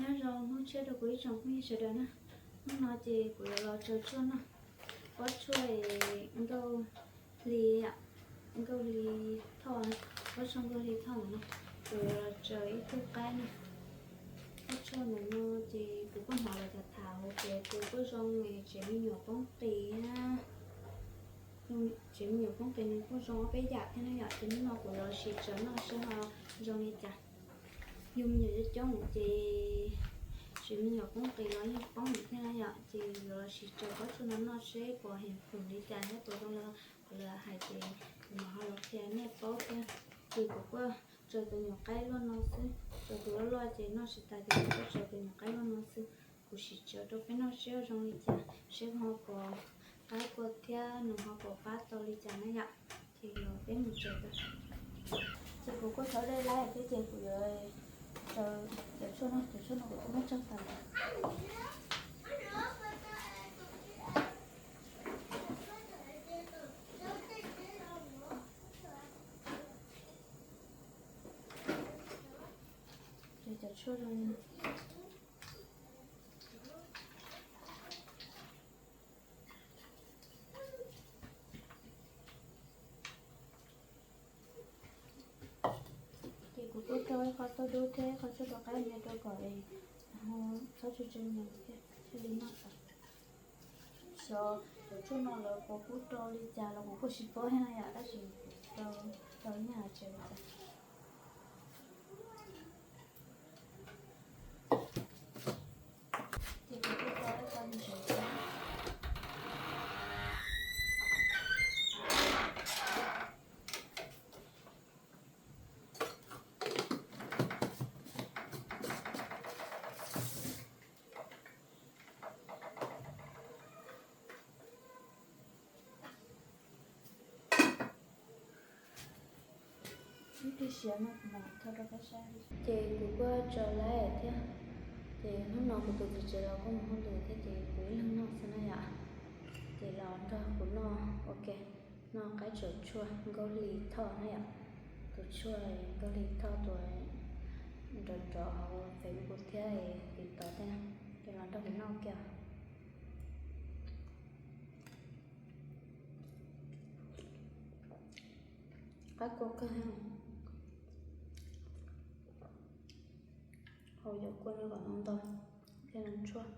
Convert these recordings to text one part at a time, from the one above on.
Nyob zoo hnub tshiab rau kuv ib tsoom phooj ywg sawv daws na. Hnub no ces kuv yuav los tsaws tshuaj noj. Pob tshuaj nkauj hli, nkauj hli thoj, pob tshuaj nkauj hli thoj ntawm no. Kuv yuav los tsaws ib tug qaib na. Pob tshuaj ntawm no ces kuv kuj hnov lawv tham tham hauv ces kuv kuj zoo es tsev me nyuam poob qis na. Tsev me nyuam poob qis nws kuj zoo ob peb yam thiab na yom, ces hnub no kuv yuav los sim tsaws noj seb ho zoo li cas. Yus me nyuam coob coob ces tsev me nyuam poob qis los yeej poob thiab na yom, ces yuav los sim tsaws pob tshuaj no noj seb puas heem khoom li cas thiab puas zoo li lawv hais ces kuv mam ho los qhia nej paub thiab. Ces kuv kuj tsaws tus nyuam qaib luaj no xwb, tsaws tus loj loj ces noj tsis tas ces kuv kuj tsaws tus nyuam qaib luaj no xwb. Kuv sim tsaws rau peb noj seb zoo li cas, seb ho puas qab kua thiab nws ho puas pab tau li cas na yom. Ces los peb mus tsaws tau. Ces kuv kuj thauj dej lawm thiab ces kuv yuav tsaws cov tshuaj no, cov tshuaj no kuv twb muab tsaws tas lawm. Ces cov tshuaj zoo li Ces kuv kuj rau ib qho tauj dub thiab ib qho tshuaj rau qaib no rau kom es txhob tsw tsw nws thiaj li noj tau. Xyov cov tshuaj no lawv puas pub rau li cas los kuv kuj tsis paub thiab na yom, tab sis kuv rau rau ib nyuag tsev li cas. Ces kuv kuj rau ib qho ntsev thiab. Ib pliag siav no kuv mam thauj rau peb saib. Ces kuv kuj tsaws lawm thiab. Ces hnub no kuv tus txiv tsev los kuj mus hauj lwm thiab ces kuv ib leeg noj xwb na yom. Ces los nrog kuv noj ua ke, noj qaib tsaws tshuaj nkauj hli thoj na yom. Tus tshuaj nkauj hli thoj tus nrov nrov hauv Facebook thiab TikTok thiab, ces los nrog kuv noj ua ke. Qab kua kawg, haus cov kua no kom ntau ntau thiaj zoo tshuaj.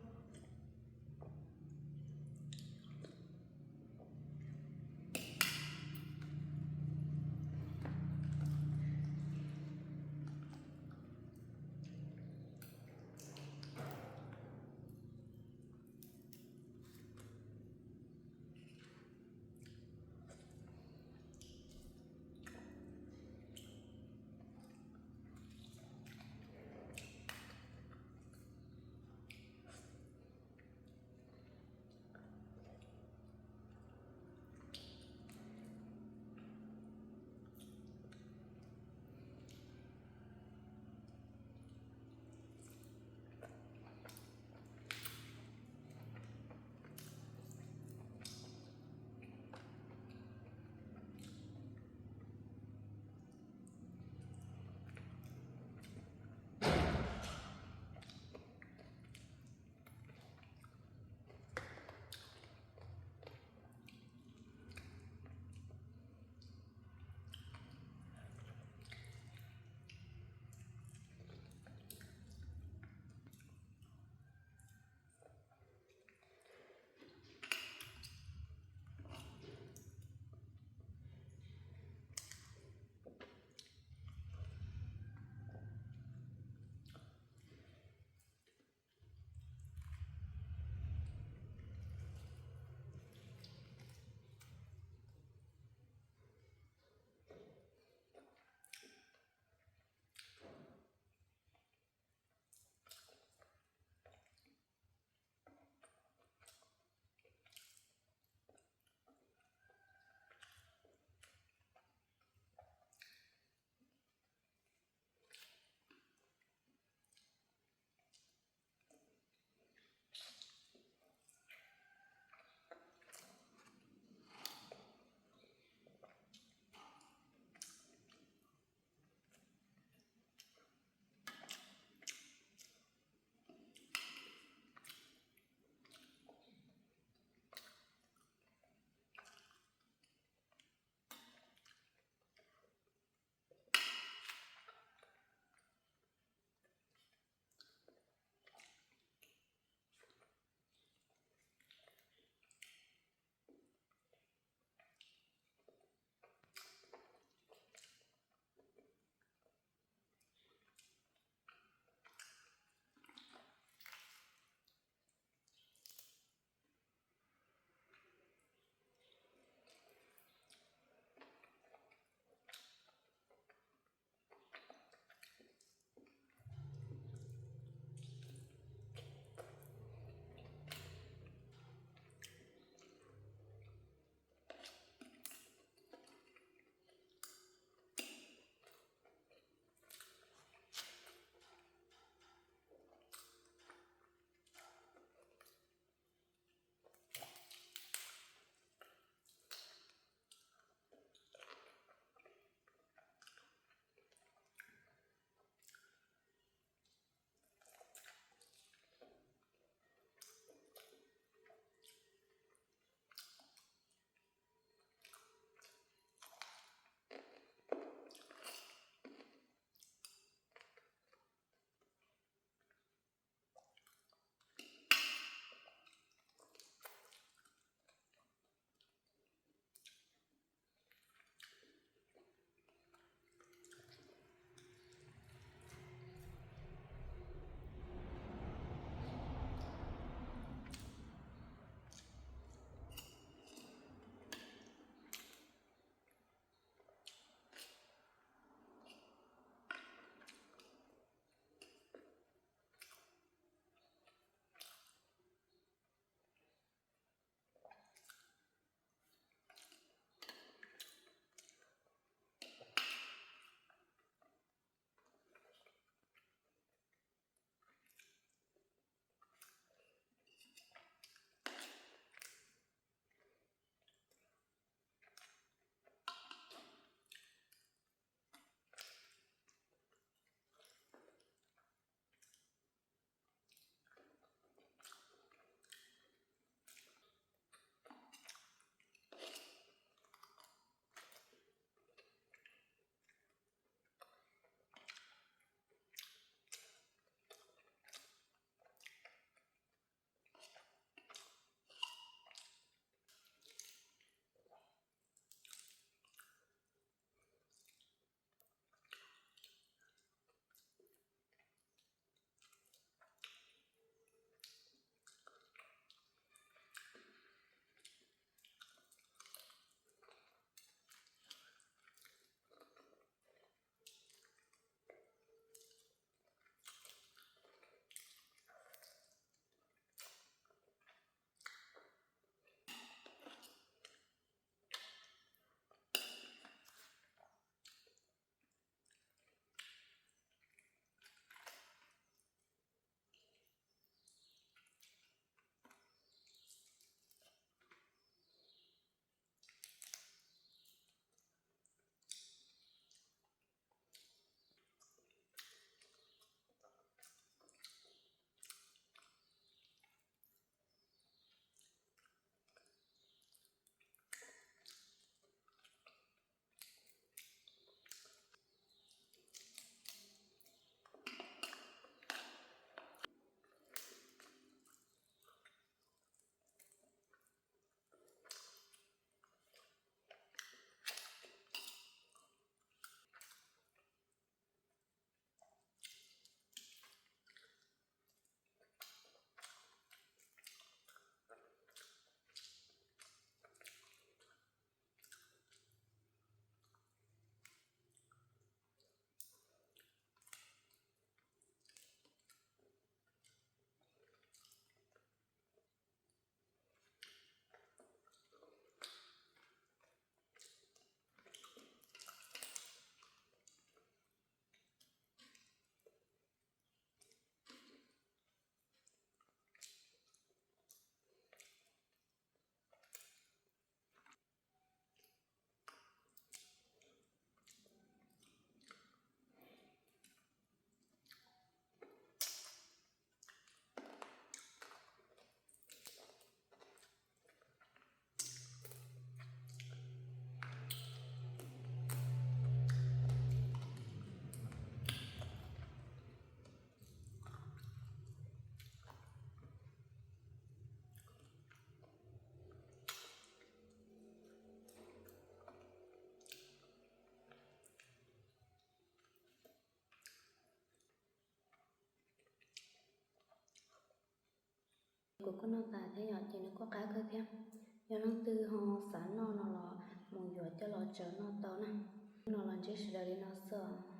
Kuv kuj noj tas thiab yom, ces nws kuj qab kawg thiab. Yog leej twg ho xav noj no los mus yuav coj los tsaws noj tau na. No los ntsib sawv daws li no xwb.